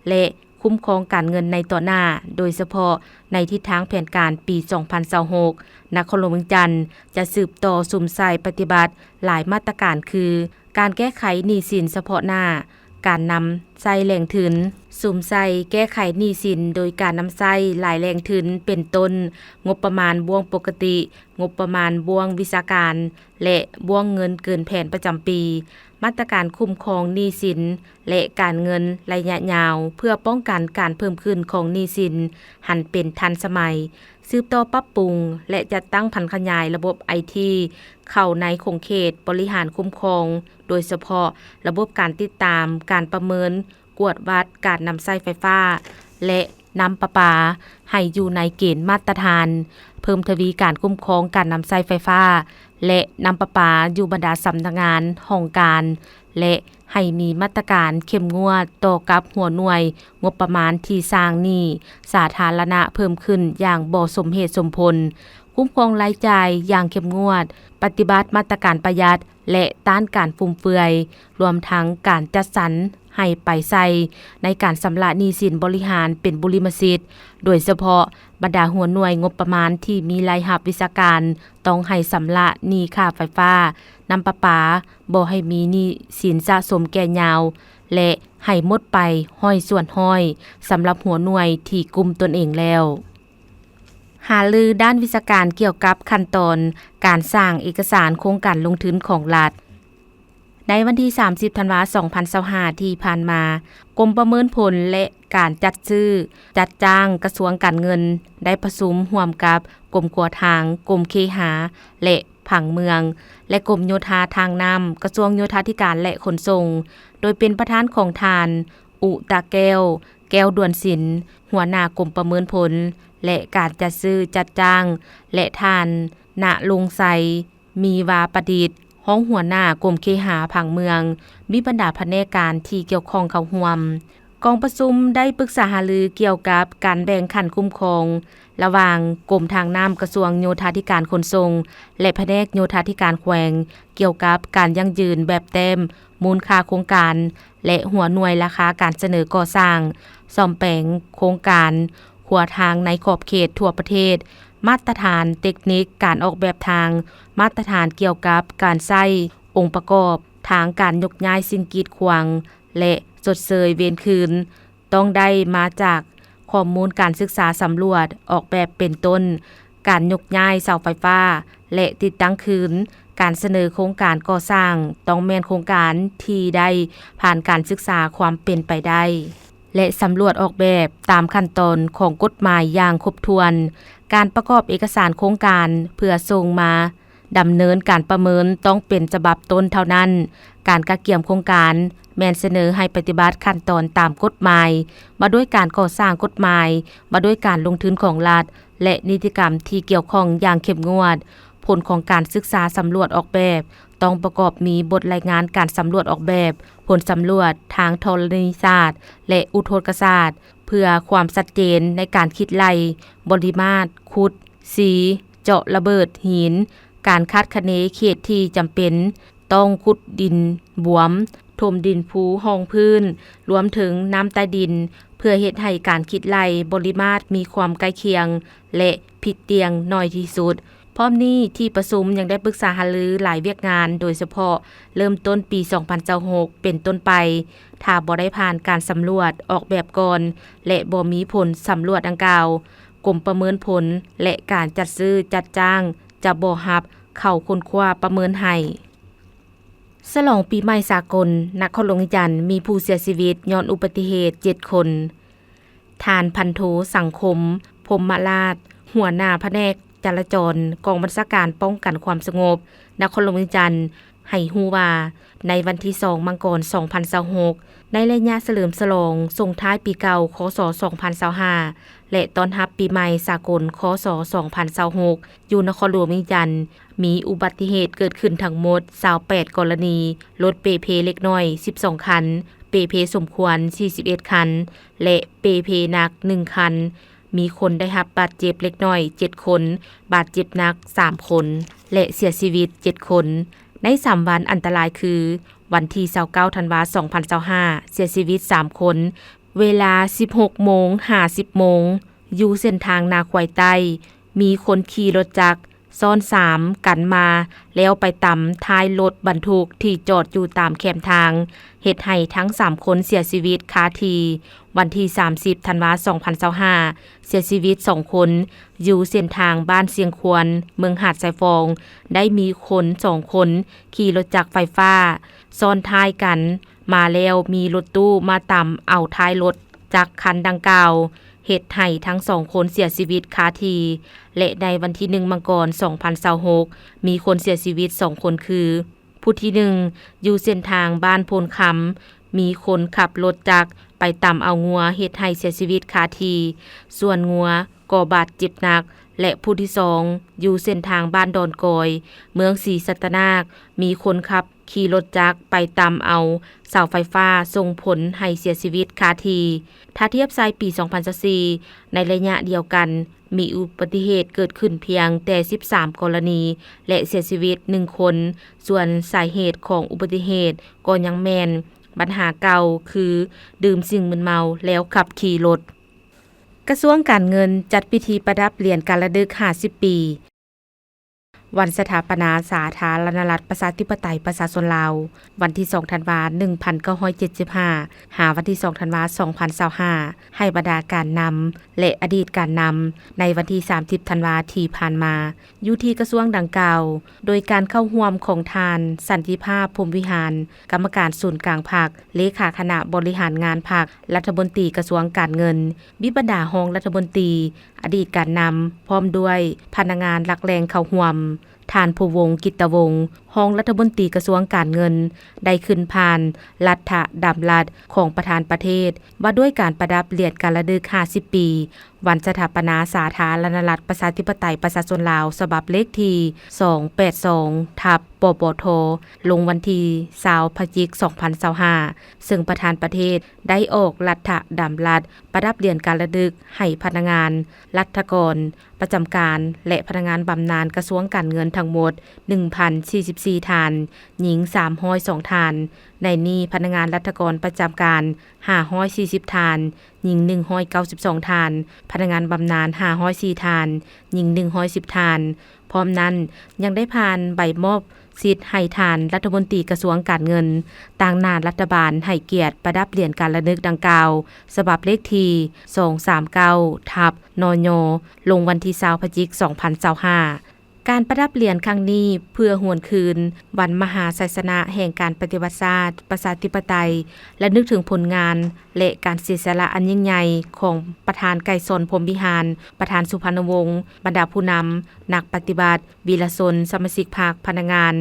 ແລະ ຄຸ້ມຄອງການເງິນໃນຕໍ່ໜ້າ, ໂດຍສະເພາະໃນທິດທາງແຜນການປີສອງພັນຊາວຫົກ, ນະຄອນຫຼວງວຽງຈັນຈະສືບຕໍ່ສຸມໃສ່ປະຕິບັດຫຼາຍມາດຕະການ ຄື ການແກ້ໄຂໜີ້ສິນສະເພາະໜ້າ, ການນຳໃຊ້ແຫຼ່ງທຶນ, ສຸມໃສ່ແກ້ໄຂໜີ້ສິນໂດຍການນຳໃຊ້ຫຼາຍແຫຼ່ງທຶນ ເປັນຕົ້ນ ງົບປະມານບ້ວງປົກກະຕິ, ງົບປະມານບ້ວງວິຊາການ ແລະ ບ້ວງເງິນເກີນແຜນປະຈຳປີ, ມາດຕະການຄຸ້ມຄອງໜີ້ສິນ ແລະ ການເງິນໄລຍະຍາວ ເພື່ອປ້ອງກັນການເພີ່ມຂຶ້ນຂອງໜີ້ສິນໃຫ້ເປັນທັນສະໄໝ, ສືບຕໍ່ປັບປຸງ ແລະ ຈັດຕັ້ງຜັນຂະຫຍາຍລະບົບໄອທີເຂົ້າໃນຂົງເຂດບໍລິຫານຄຸ້ມຄອງ, ໂດຍສະເພາະລະບົບການຕິດຕາມ, ການປະເມີນ, ກວດວັດການນຳໃຊ້ໄຟຟ້າ ແລະ ນ້ຳປະປາໃຫ້ຢູ່ໃນເກນມາດຕະຖານ, ເພີ່ມທະວີການຄຸ້ມຄອງການນຳໃຊ້ໄຟຟ້າ ແລະ ນ້ຳປະປາຢູ່ບັນດາສຳນັກງານ, ຫ້ອງການ ແລະ ໃຫ້ມີມາດຕະການເຂັ້ມງວດຕໍ່ກັບຫົວໜ່ວຍງົບປະມານທີ່ສ້າງໜີ້ສາທາລະນະເພີ່ມຂຶ້ນຢ່າງບໍ່ສົມເຫດສົມຜົນ, ຄຸ້ມຄອງລາຍຈ່າຍຢ່າງເຂັ້ມງວດ, ປະຕິບັດມາດຕະການປະຢັດ ແລະ ຕ້ານການຟຸມເຟືອຍ, ລວມທັງການຈັດສັນໃຫ້ໄປໃສ່ໃນການຊຳລະໜີ້ສິນບໍລິຫານເປັນບຸລິມະສິດ, ໂດຍສະເພາະບັນດາຫົວໜ່ວຍງົບປະມານທີ່ມີລາຍຮັບວິຊາການ ຕ້ອງໃຫ້ຊຳລະໜີ້ຄ່າໄຟຟ້າ, ນ້ຳປະປາ, ບໍ່ໃຫ້ມີໜີ້ສິນສະສົມແກ່ຍາວ ແລະ ໃຫ້ໝົດໄປຮ້ອຍສ່ວນຮ້ອຍ ສຳລັບຫົວໜ່ວຍທີ່ກຸ້ມຕົນເອງແລ້ວ. ຫາລືດ້ານວິຊາການກ່ຽວກັບຂັ້ນຕອນການສ້າງເອກະສານໂຄງການລົງທຶນຂອງລັດ. ໃນວັນທີສາມສິບ ທັນວາ ສອງພັນຊາວຫ້າ ທີ່ຜ່ານມາ, ກົມປະເມີນຜົນ ແລະ ການຈັດຊື້ຈັດຈ້າງ ກະຊວງການເງິນ ໄດ້ປະຊຸມຮ່ວມກັບກົມຂົວທາງ, ກົມເຄຫາ ແລະ ຜັງເມືອງ ແລະ ກົມໂຍທາທາງນ້ຳ, ກະຊວງໂຍທາທິການ ແລະ ຂົນສົ່ງ, ໂດຍເປັນປະທານຂອງທ່ານ ອຸຕະແກ້ວ ແກ້ວດວນສິນ, ຫົວໜ້າກົມປະເມີນຜົນ ແລະ ການຈັດຊື້ຈັດຈ້າງ ແລະ ທ່ານ ນະລົງໄຊ ມີວາປະດິດ, ຮອງຫົວໜ້າກົມເຄຫາຜັງເມືອງ, ມີບັນດາພະແນກການທີ່ກ່ຽວຂ້ອງເຂົ້າຮ່ວມ. ກອງປະຊຸມໄດ້ປຶກສາຫາລືກ່ຽວກັບການແບ່ງຂັ້ນຄຸ້ມຄອງ ລະຫວ່າງກົມທາງນ້ຳ, ກະຊວງໂຍທາທິການຂົນສົ່ງ ແລະ ພະແນກໂຍທາທິການແຂວງ ກ່ຽວກັບການຢັ້ງຢືນແບບແຕ້ມມູນຄ່າໂຄງການ ແລະ ຫົວໜ່ວຍລາຄາການສະເໜີກໍ່ສ້າງ, ສ້ອມແປງໂຄງການຂົວທາງໃນຂອບເຂດທົ່ວປະເທດ, ມາດຕະຖານເຕັກນິກການອອກແບບທາງ, ມາດຕະຖານກ່ຽວກັບການໃຊ້ອົງປະກອບທາງ, ການຍົກຍ້າຍສິ່ງກີດຂວາງ ແລະ ຊົດເຊີຍເວນຄືນ ຕ້ອງໄດ້ມາຈາກຂໍ້ມູນການສຶກສາສຳຫຼວດອອກແບບເປັນຕົ້ນ ການຍົກຍ້າຍເສົາໄຟຟ້າ ແລະ ຕິດຕັ້ງຄືນ, ການສະເໜີໂຄງການກໍ່ສ້າງຕ້ອງແມ່ນໂຄງການທີ່ໄດ້ຜ່ານການສຶກສາຄວາມເປັນໄປໄດ້ ແລະ ສຳຫຼວດອອກແບບຕາມຂັ້ນຕອນຂອງກົດໝາຍຢ່າງຄົບຖ້ວນ. ການປະກອບເອກະສານໂຄງການເພື່ອສົ່ງມາ ດຳເນີນການປະເມີນຕ້ອງເປັນສະບັບຕົ້ນເທົ່ານັ້ນ. ການກະກຽມໂຄງການແມ່ນສະເໜີໃຫ້ປະຕິບັດຂັ້ນຕອນຕາມກົດໝາຍ ວ່າດ້ວຍການກໍ່ສ້າງ, ກົດໝາຍວ່າດ້ວຍການລົງທຶນຂອງລັດ ແລະ ນິຕິກຳທີ່ກ່ຽວຂ້ອງຢ່າງເຂັ້ມງວດ. ຜົນຂອງການສຶກສາສຳຫຼວດອອກແບບ ຕ້ອງປະກອບມີບົດລາຍງານການສຳຫຼວດອອກແບບ, ຜົນສຳຫຼວດທາງທໍລະນີສາດ ແລະ ອຸທົກກະສາດ ເພື່ອຄວາມຊັດເຈນໃນການຄິດໄລ່ບໍລິມາດ, ຂຸດ, ຊີ, ເຈາະລະເບີດຫີນ, ການຄາດຄະເນເຂດທີ່ຈຳເປັນຕ້ອງຂຸດດິນບວມ, ຖົມດິນພູຮອງພື້ນ, ລວມເຖິງນ້ຳໃຕ້ດິນ, ເພື່ອເຮັດໃຫ້ການຄິດໄລ່ບໍລິມາດມີຄວາມໃກ້ຄຽງ ແລະ ຜິດຕ່ຽງໜ້ອຍທີ່ສຸດ. ພ້ອມນີ້, ທີ່ປະຊຸມຍັງໄດ້ປຶກສາຫາລືຫຼາຍວຽກງານ, ໂດຍສະເພາະເລີ່ມຕົ້ນປີສອງພັນຊາວຫົກເປັນຕົ້ນໄປ, ຖ້າບໍ່ໄດ້ຜ່ານການສຳຫຼວດອອກແບບກ່ອນ ແລະ ບໍ່ມີຜົນສຳຫຼວດດັ່ງກ່າວ, ກົມປະເມີນຜົນ ແລະ ການຈັດຊື້ຈັດຈ້າງຈະບໍ່ຮັບເຂົ້າຄົ້ນຄວ້າປະເມີນໃຫ້. ສະຫຼອງປີໃໝ່ສາກົນ, ນະຄອນຫຼວງວຽງຈັນມີຜູ້ເສຍຊີວິດຍ້ອນອຸບັດຕິເຫດເຈັດຄົນ. ທ່ານ ພັນໂທ ສັງຄົມ ພົມມະລາດ, ຫົວໜ້າພະແນກຈະລາຈອນ ກອງບັນຊາການປ້ອງກັນຄວາມສະຫງົບ ນະຄອນຫຼວງວຽງຈັນ, ໃຫ້ຮູ້ວ່າ ໃນວັນທີສອງ ມັງກອນ ສອງພັນຊາວຫົກ ໃນໄລຍະສະເຫຼີມສະຫຼອງສົ່ງທ້າຍປີເກົ່າ ຄ.ສ. ສອງພັນຊາວຫ້າ ແລະ ຕ້ອນຮັບປີໃໝ່ສາກົນ ຄ.ສ. ສອງພັນຊາວຫົກ ຢູ່ນະຄອນຫຼວງວຽງຈັນ ມີອຸບັດຕິເຫດເກີດຂຶ້ນທັງໝົດ ຊາວແປດກໍລະນີ, ລົດເປເພເລັກນ້ອຍ ສິບສອງຄັນ, ເປເພສົມຄວນ ສີ່ສິບເອັດຄັນ ແລະ ເປເພໜັກ ໜຶ່ງຄັນ. ມີຄົນໄດ້ຮັບບາດເຈັບເລັກນ້ອຍ ເຈັດຄົນ, ບາດເຈັບໜັກ ສາມຄົນ ແລະ ເສຍຊີວິດ ເຈັດຄົນ. ໃນສາມວັນອັນຕະລາຍຄື ວັນທີ ຊາວເກົ້າ ທັນວາ ສອງພັນຊາວຫ້າ ເສຍຊີວິດ ສາມຄົນ, ເວລາ ສິບຫົກໂມງ ຫາ ສິບໂມງ ຢູ່ເສັ້ນທາງນາຄວາຍໃຕ້ ມີຄົນຂີ່ລົດຈັກຊ້ອນສາມກັນມາ ແລ້ວໄປຕຳທ້າຍລົດບັນທຸກທີ່ຈອດຢູ່ຕາມແຄມທາງ, ເຮັດໃຫ້ທັງສາມຄົນເສຍຊີວິດຄາທີ່. ວັນທີ ສາມສິບ ທັນວາ ສອງພັນຊາວຫ້າ ເສຍຊີວິດ ສອງຄົນ ຢູ່ເສັ້ນທາງບ້ານຊຽງຄວນ ເມືອງຫາດຊາຍຟອງ ໄດ້ມີຄົນ ສອງຄົນ ຂີ່ລົດຈັກໄຟຟ້າຊ້ອນທ້າຍກັນມາ ແລ້ວມີລົດຕູ້ມາຕຳເອົາທ້າຍລົດຈັກຄັນດັ່ງກ່າວ, ເຮັດໃຫ້ທັງສອງຄົນເສຍຊີວິດຄາທີ່ ແລະ ໃນວັນທີ ໜຶ່ງ ມັງກອນ ສອງພັນຊາວຫົກ ມີຄົນເສຍຊີວິດ ສອງຄົນ ຄື ຜູ້ທີໜຶ່ງ ຢູ່ເສັ້ນທາງບ້ານໂພນຄຳ ມີຄົນຂັບລົດຈັກໄປຕຳເອົາງົວ ເຮັດໃຫ້ເສຍຊີວິດຄາທີ່, ສ່ວນງົວກໍບາດເຈັບໜັກ ແລະ ຜູ້ທີສອງ ຢູ່ເສັ້ນທາງບ້ານດອນກອຍ ເມືອງສີສັດຕະນາກ ມີຄົນຂັບຂີ່ລົດຈັກໄປຕຳເອົາເສົາໄຟຟ້າ ສົ່ງຜົນໃຫ້ເສຍຊີວິດຄາທີ່. ຖ້າທຽບໃສ່ປີ ສອງພັນຊາວສີ່ ໃນໄລຍະດຽວກັນ ມີອຸບັດຕິເຫດເກີດຂຶ້ນພຽງແຕ່ ສິບສາມ ກໍລະນີ ແລະ ເສຍຊີວິດ ໜຶ່ງຄົນ. ສ່ວນສາເຫດຂອງອຸບັດຕິເຫດກໍຍັງແມ່ນບັນຫາເກົ່າ ຄື ດື່ມສິ່ງມຶນເມົາແລ້ວຂັບຂີ່ລົດ. ກະຊວງການເງິນຈັດພິທີປະດັບຫຼຽນການລະລຶກ ຫ້າສິບປີ ວັນສະຖາປະນາສາທາລະນະລັດ ປະຊາທິປະໄຕ ປະຊາຊົນລາວ ວັນທີ ສອງ ທັນວາ ໜຶ່ງພັນເກົ້າຮ້ອຍເຈັດສິບຫ້າ ຫາວັນທີ ສອງ ທັນວາ ສອງພັນຊາວຫ້າ ໃຫ້ບັນດາການນຳ ແລະ ອະດີດການນຳ ໃນວັນທີ ສາມສິບ ທັນວາ ທີ່ຜ່ານມາ ຢູ່ທີ່ກະຊວງດັ່ງກ່າວ ໂດຍການເຂົ້າຮ່ວມຂອງທ່ານ ສັນຕິພາບ ພົມວິຫານ ກຳມະການສູນກາງພັກ, ເລຂາຄະນະບໍລິຫານງານພັກ, ລັດຖະມົນຕີກະຊວງການເງິນ, ມີບັນດາຮອງລັດຖະມົນຕີ, ອະດີດການນຳ ພ້ອມດ້ວຍພະນັກງານຫຼັກແຫຼ່ງເຂົ້າຮ່ວມ. ທ່ານ ພູວົງ ກິດຕະວົງ ຮອງລັດຖະມົນຕີກະຊວງການເງິນ ໄດ້ຂຶ້ນຜ່ານລັດຖະດຳລັດຂອງປະທານປະເທດ ວ່າດ້ວຍການປະດັບຫຼຽນການລະລຶກ ຫ້າສິບປີ ວັນສະຖາປະນາສາທາລະນະລັດ ປະຊາທິປະໄຕ ປະຊາຊົນລາວ ສະບັບເລກທີ ສອງແປດສອງ ທັບ ປປທ ລົງວັນທີ ຊາວ ພະຈິກ ສອງພັນຊາວຫ້າ ເຊິ່ງປະທານປະເທດໄດ້ອອກລັດຖະດຳລັດ ປະດັບຫຼຽນການລະລຶກໃຫ້ພະນັກງານລັດຖະກອນປະຈຳການ ແລະ ພະນັກງານບຳນານກະຊວງການເງິນທັງໝົດ ໜຶ່ງພັນສີ່ສິບສີ່ທ່ານ, ຍິງສາມຮ້ອຍສອງທ່ານ. ໃນນີ້ພະນັກງານລັດຖະກອນປະຈຳການ ຫ້າຮ້ອຍສີ່ສິບທ່ານ, ຍິງໜຶ່ງຮ້ອຍເກົ້າສິບສອງທ່ານ, ພະນັກງານບຳນານ ຫ້າຮ້ອຍສີ່ທ່ານ, ຍິງໜຶ່ງຮ້ອຍສິບທ່ານ. ພ້ອມນັ້ນ ຍັງໄດ້ຜ່ານໃບມອບສິດໃຫ້ທ່ານລັດຖະມົນຕີກະຊວງການເງິນ ຕາງໜ້າລັດຖະບານໃຫ້ກຽດປະດັບຫຼຽນການລະນຶກດັ່ງກ່າວ ສະບັບເລກທີ ສອງສາມເກົ້າ ທັບ ນຍ ລົງວັນທີ ຊາວ ພະຈິກ ສອງພັນຊາວຫ້າ. ການປະດັບຫຼຽນຄັ້ງນີ້ ເພື່ອຫວນຄືນວັນມະຫາໄຊຊະນະແຫ່ງການປະຕິວັດຊາດ ປະຊາທິປະໄຕ ລະນຶກເຖິງຜົນງານ ແລະ ການເສຍສະຫຼະອັນຍິ່ງໃຫຍ່ຂອງປະທານໄກສອນ ພົມວິຫານ, ປະທານສຸພັນນະວົງ, ບັນດາຜູ້ນຳ, ນັກປະຕິວັດ, ວີລະຊົນ, ສະມາຊິກພັກ, ພະນັກງານ,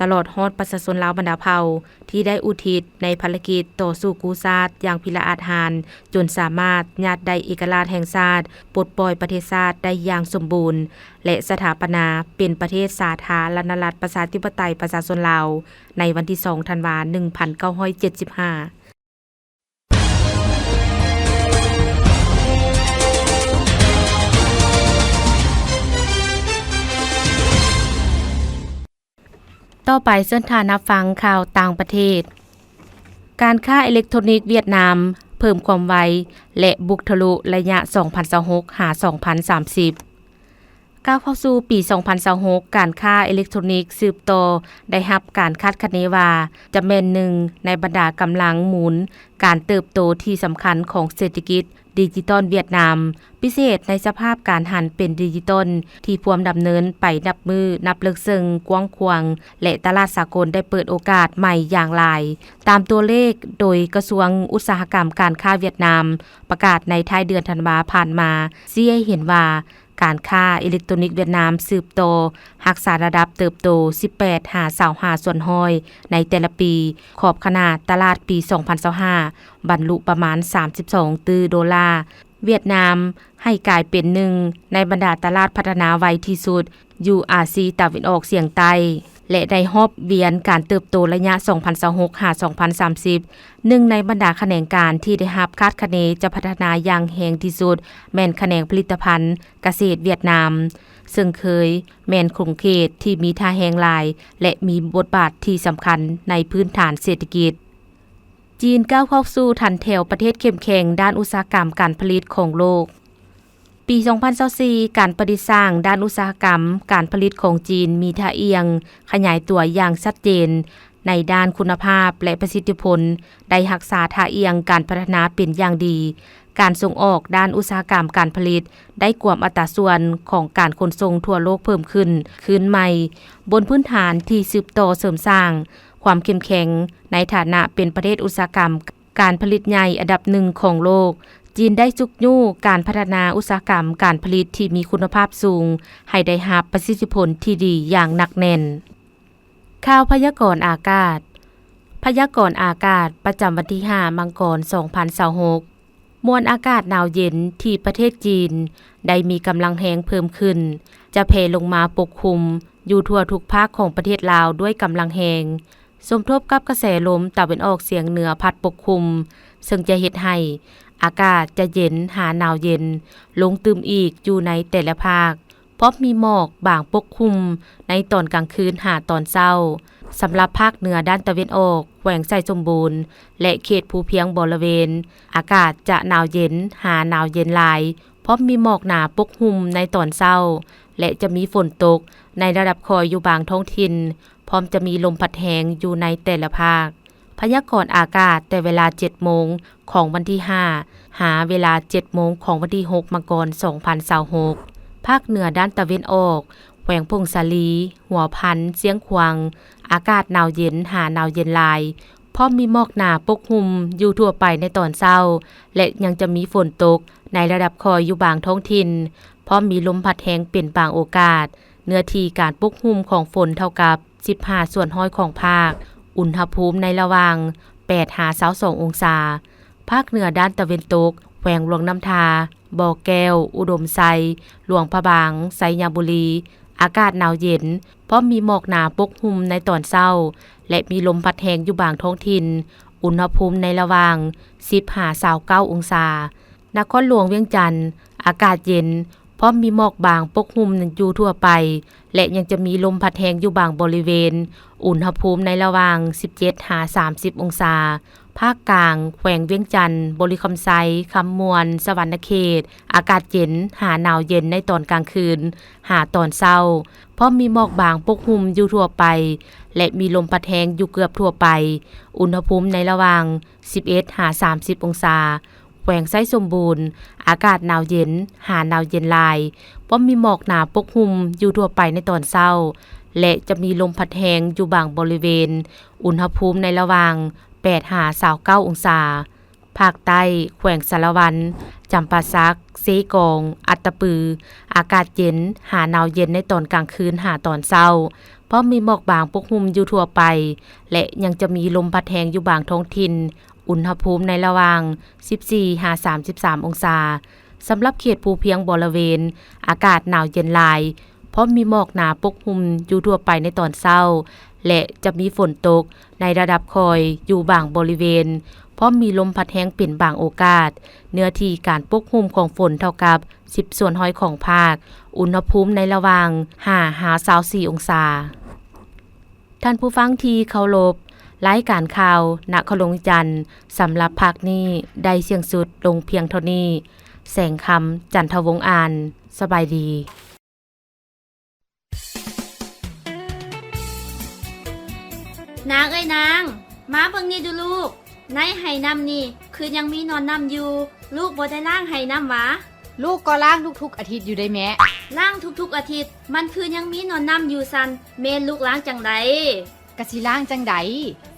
ຕະຫຼອດຮອດປະຊາຊົນລາວບັນດາເຜົ່າ ທີ່ໄດ້ອຸທິດໃນພາລະກິດຕໍ່ສູ້ກູ້ຊາດຢ່າງພິລະອາດຫານ, ຈົນສາມາດຍາດໄດ້ເອກະລາດແຫ່ງຊາດ, ປົດປ່ອຍປະເທດຊາດໄດ້ຢ່າງສົມບູນ ແລະ ສະຖາປະນາເປັນປະເທດສາທາລະນະລັດ ປະຊາທິປະໄຕ ປະຊາຊົນລາວ ໃນວັນທີ ສອງ ທັນວາ ໜຶ່ງພັນເກົ້າຮ້ອຍເຈັດສິບຫ້າ. ຕໍ່ໄປເຊີນທ່ານຮັບຟັງຂ່າວຕ່າງປະເທດ. ການຄ້າເອເລັກໂທຣນິກຫວຽດນາມເພີ່ມຄວາມໄວ ແລະ ບຸກທະລຸໄລຍະ ສອງພັນຊາວຫົກ ຫາ ສອງພັນສາມສິບ. ກ້າວເຂົ້າສູ່ປີ ສອງພັນຊາວຫົກ ການຄ້າເອເລັກໂທຣນິກສືບຕໍ່ໄດ້ຮັບການຄາດຄະເນວ່າ ຈະແມ່ນໜຶ່ງໃນບັນດາກຳລັງໝູນການເຕີບໂຕທີ່ສຳຄັນຂອງເສດຖະກິດດິຈິຕອນຫວຽດນາມ, ພິເສດໃນສະພາບການຫັນເປັນດິຈິຕອນທີ່ພວມດຳເນີນໄປນັບມື້ນັບເລິກເຊິ່ງກວ້າງຂວາງ ແລະ ຕະຫຼາດສາກົນໄດ້ເປີດໂອກາດໃໝ່ຢ່າງຫຼາຍ. ຕາມຕົວເລກໂດຍກະຊວງອຸດສາຫະກຳການຄ້າຫວຽດນາມ ປະກາດໃນທ້າຍເດືອນທັນວາຜ່ານມາ ຊີ້ໃຫ້ເຫັນວ່າ ການຄ້າເອເລັກໂຕຣນິກຫວຽດນາມສືບຕໍ່ຮັກສາລະດັບເຕີບໂຕສິບແປດຫາຊາວຫ້າສ່ວນຮ້ອຍໃນແຕ່ລະປີ, ຂອບຂະໜາດຕະຫຼາດປີສອງພັນຊາວຫ້າບັນລຸປະມານສາມສິບສອງຕື້ໂດລາ. ຫວຽດນາມໃຫ້ກາຍເປັນໜຶ່ງໃນບັນດາຕະຫຼາດພັດທະນາໄວທີ່ສຸດຢູ່ອາຊີຕາເວັນອອກສຽງໃຕ້ ແລະ ໃນຮອບວຽນການເຕີບໂຕໄລຍະສອງພັນຊາວຫົກຫາສອງພັນສາມສິບ, ໜຶ່ງໃນບັນດາຂະແໜງການທີ່ໄດ້ຮັບຄາດຄະເນຈະພັດທະນາຢ່າງແຮງທີ່ສຸດ ແມ່ນຂະແໜງຜະລິດຕະພັນກະເສດຫວຽດນາມ, ເຊິ່ງເຄີຍແມ່ນຂົງເຂດທີ່ມີທ່າແຮງຫຼາຍ ແລະ ມີບົດບາດທີ່ສຳຄັນໃນພື້ນຖານເສດຖະກິດ. ຈີນກ້າວເຂົ້າສູ່ຖັນແຖວປະເທດເຂັ້ມແຂງດ້ານອຸດສາຫະກຳການຜະລິດຂອງໂລກ. ປີສອງພັນຊາວສີ່ ການປະດິດສ້າງດ້ານອຸດສາຫະກຳການຜະລິດຂອງຈີນມີທ່າອ່ຽງຂະຫຍາຍຕົວຢ່າງຊັດເຈນໃນດ້ານຄຸນນະພາບ ແລະ ປະສິດທິຜົນ, ໄດ້ຮັກສາທ່າອ່ຽງການພັດທະນາເປັນຢ່າງດີ. ການສົ່ງອອກດ້ານອຸດສາຫະກຳການຜະລິດໄດ້ກວມອັດຕາສ່ວນຂອງການຂົນສົ່ງທົ່ວໂລກເພີ່ມຂຶ້ນຄືນໃໝ່, ບົນພື້ນຖານທີ່ສືບຕໍ່ເສີມສ້າງຄວາມເຂັ້ມແຂງໃນຖານະເປັນປະເທດອຸດສາຫະກຳ ການຜະລິດໃຫຍ່ອັນດັບໜຶ່ງຂອງໂລກ, ຈີນໄດ້ຊຸກຍູ້ການພັດທະນາອຸດສາຫະກຳການຜະລິດທີ່ມີຄຸນນະພາບສູງ ໃຫ້ໄດ້ຮັບປະສິດທິຜົນທີ່ດີຢ່າງໜັກແໜ້ນ. ຂ່າວພະຍາກອນອາກາດ. ພະຍາກອນອາກາດປະຈຳວັນທີຫ້າ ມັງກອນ ສອງພັນຊາວຫົກ. ມວນອາກາດໜາວເຢັນທີ່ປະເທດຈີນໄດ້ມີກຳລັງແຮງເພີ່ມຂຶ້ນ ຈະແຜ່ລົງມາປົກຄຸມຢູ່ທົ່ວທຸກພາກຂອງປະເທດລາວດ້ວຍກຳລັງແຮງ. ສົມທົບກັບກະແສລົມຕາເວັນອອກສຽງເໜືອພັດປົກຄຸມ, ເຊິ່ງຈະເຮັດໃຫ້ອາກາດຈະເຢັນຫາໜາວເຢັນລົງຕື່ມອີກຢູ່ໃນແຕ່ລະພາກ, ພ້ອມມີໝອກບາງປົກຄຸມໃນຕອນກາງຄືນຫາຕອນເຊົ້າ. ສຳລັບພາກເໜືອດ້ານຕາເວັນອອກ, ແຂວງໄຊສົມບູນ ແລະ ເຂດພູພຽງບໍລະເວນ, ອາກາດຈະໜາວເຢັນຫາໜາວເຢັນຫຼາຍ, ພ້ອມມີໝອກໜາປົກຄຸມໃນຕອນເຊົ້າ ແລະ ຈະມີຝົນຕົກໃນລະດັບຄ່ອຍຢູ່ບາງທ້ອງຖິ່ນ, ພ້ອມຈະມີລົມພັດແຮງຢູ່ໃນແຕ່ລະພາກ. ພະຍາກອນອາກາດແຕ່ເວລາເຈັດໂມງຂອງວັນທີຫ້າ ຫາເວລາເຈັດໂມງຂອງວັນທີຫົກ ມັງກອນ ສອງພັນຊາວຫົກ. ພາກເໜືອດ້ານຕາເວັນອອກ, ແຂວງຜົ້ງສາລີ, ຫົວພັນ, ຊຽງຂວາງ, ອາກາດໜາວເຢັນຫາໜາວເຢັນຫຼາຍ, ພ້ອມມີໝອກໜາປົກຫຸ້ມຢູ່ທົ່ວໄປໃນຕອນເຊົ້າ ແລະ ຍັງຈະມີຝົນຕົກໃນລະດັບຄ່ອຍຢູ່ບາງທ້ອງຖິ່ນ, ພ້ອມມີລົມພັດແຮງເປັນບາງໂອກາດ. ເນື້ອທີ່ການປົກຫຸ້ມຂອງຝົນເທົ່າກັບສິບຫ້າສ່ວນຮ້ອຍຂອງພາກ, ອຸນຫະພູມໃນລະຫວ່າງແປດຫາຊາວສອງອົງສາ. ພາກເໜືອດ້ານຕາເວັນຕົກ, ແຂວງຫຼວງນ້ຳທາ, ບໍ່ແກ້ວ, ອຸດົມໄຊ, ຫຼວງພະບາງ, ໄຊຍະບູລີ, ອາກາດໜາວເຢັນ, ພ້ອມມີໝອກໜາປົກຫຸ້ມໃນຕອນເຊົ້າ ແລະ ມີລົມພັດແຮງຢູ່ບາງທ້ອງຖິ່ນ, ອຸນຫະພູມໃນລະຫວ່າງສິບຫາຊາວເກົ້າອົງສາ. ນະຄອນຫຼວງວຽງຈັນ, ອາກາດເຢັນ, ພ້ອມມີໝອກບາງປົກຫຸ້ມຢູ່ທົ່ວໄປ ແລະ ຍັງຈະມີລົມພັດແຮງຢູ່ບາງບໍລິເວນ, ອຸນຫະພູມໃນລະຫວ່າງສິບເຈັດຫາສາມສິບອົງສາ. ພາກກາງ, ແຂວງວຽງຈັນ, ບໍລິຄຳໄຊ, ຄຳມ່ວນ, ສະຫວັນນະເຂດ, ອາກາດເຢັນຫາໜາວເຢັນໃນຕອນກາງຄືນຫາຕອນເຊົ້າ, ພ້ອມມີໝອກບາງປົກຫຸ້ມຢູ່ທົ່ວໄປ ແລະ ມີລົມພັດແຮງຢູ່ເກືອບທົ່ວໄປ, ອຸນຫະພູມໃນລະຫວ່າງສິບເອັດຫາສາມສິບອົງສາ. ແຂວງໄຊສົມບູນ, ອາກາດໜາວເຢັນຫາໜາວເຢັນຫຼາຍ, ພ້ອມມີໝອກໜາປົກຫຸ້ມຢູ່ທົ່ວໄປໃນຕອນເຊົ້າ ແລະ ຈະມີລົມພັດແຮງຢູ່ບາງບໍລິເວນ, ອຸນຫະພູມໃນລະຫວ່າງແປດຫາຊາວເກົ້າອົງສາ. ພາກໃຕ້, ແຂວງສາລະວັນ, ຈຳປາສັກ, ເຊກອງ, ອັດຕະປື, ອາກາດເຢັນຫາໜາວເຢັນໃນຕອນກາງຄືນຫາຕອນເຊົ້າ, ພ້ອມມີໝອກບາງປົກຫຸ້ມຢູ່ທົ່ວໄປ ແລະ ຍັງຈະມີລົມພັດແຮງຢູ່ບາງທ້ອງຖິ່ນ, ອຸນຫະພູມໃນລະຫວ່າງສິບສີ່ຫາສາມສິບສາມອົງສາ. ສຳລັບເຂດພູພຽງບໍລະເວນ, ອາກາດໜາວເຢັນຫຼາຍ, ພ້ອມມີໝອກໜາປົກຫຸ້ມຢູ່ທົ່ວໄປໃນຕອນເຊົ້າ ແລະ ຈະມີຝົນຕົກໃນລະດັບຄ່ອຍຢູ່ບາງບໍລິເວນ, ພ້ອມມີລົມພັດແຮງເປັນບາງໂອກາດ. ເນື້ອທີ່ການປົກຫຸ້ມຂອງຝົນເທົ່າກັບສິບສ່ວນຮ້ອຍຂອງພາກ, ອຸນຫະພູມໃນລະຫວ່າງຫ້າຫາຊາວສີ່ອົງສາ. ທ່ານຜູ້ຟັງທີ່ເຄົາລົບ, ລາຍການຂ່າວນະຄອນຫຼວງວຽງຈັນ ສຳລັບພາກນີ້ໄດ້ສິ້ນສຸດລົງພຽງເທົ່ານີ້. ແສງຄຳ ຈັນທະວົງ ອ່ານ. ສະບາຍດີ. ນາງເອີຍນາງ, ມາເບິ່ງນີ້ດູລູກ, ໃນໄຫນ້ຳນີ້ຄືຍັງມີໜອນນ້ຳຢູ່, ລູກບໍ່ໄດ້ລ້າງໄຫນ້ຳຫວາ? ລູກກໍລ້າງທຸກໆອາທິດຢູ່ເດ້ແມ່. ລ້າງທຸກໆອາທິດ, ມັນຄືຍັງມີໜອນນ້ຳຢູ່ຊັ້ນ, ແມ່ນລູກລ້າງຈັ່ງໃດ? ກະຊິລ້າງຈັ່ງໃດ,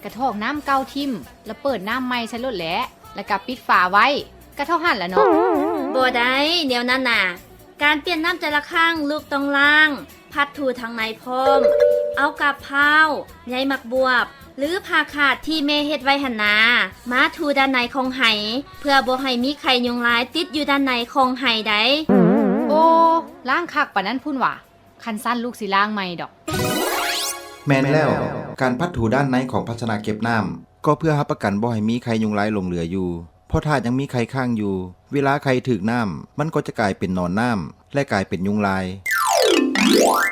ກະຖອກນ້ຳເກົ່າຖິ້ມ ລະເປີດນ້ຳໃໝ່ໃສ່ໂລດແຫຼະ, ລະກະປິດຝາໄວ້, ກະເທົ່າຫັ້ນລະເນາະ. ບໍ່ໄດ້, ແນວນັ້ນນະ. ການປ່ຽນນ້ຳແຕ່ລະຄັ້ງ ລູກຕ້ອງລ້າງ, ພັດຖູທາງໃນພ້ອມ. ເອົາກາບພ້າວ, ໃຍໝາກບວບ ຫຼື ຜ້າຂາດທີ່ແມ່ເຮັດໄວ້ຫັ້ນນາ ມາຖູດ້ານໃນຂອງໄຫ ເພື່ອບໍ່ໃຫ້ມີໄຂ່ຍຸງລາຍຕິດຢູ່ດ້ານໃນຂອງໄຫໃດ. ໂອ້ ລ້າງຄັກປານນັ້ນພຸ້ນຫວາ? ຄັນຊັ້ນລູກຊິລ້າງໃໝ່ດອກ. ແມ່ນແລ້ວ, ການພັດຖູດ້ານໃນຂອງພາຊະນະເກັບນ້ຳ ກໍເພື່ອຮັບປະກັນບໍ່ໃຫ້ມີໄຂ່ຍຸງລາຍຫຼົງເຫຼືອຢູ່, ເພາະຖ້າຍັງມີໄຂ່ຄ້າງຢູ່, ເວລາໄຂ່ຖືກນ້ຳ ມັນກໍຈະກາຍເປັນໜອນນ້ຳ ແລະ ກາຍເປັນຍຸງລາຍ.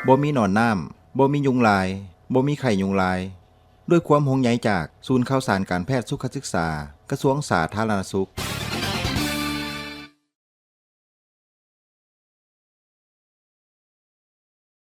ບໍ່ມີໜອນນ້ຳ, ບໍ່ມີຍຸງລາຍ, ບໍ່ມີໄຂ່ຍຸງລາຍ. ດ້ວຍຄວາມຫ່ວງໃຍຈາກສູນຂ່າວສານການແພດສຸຂະສຶກສາ ກະຊວງສາທາລະນະສຸກ.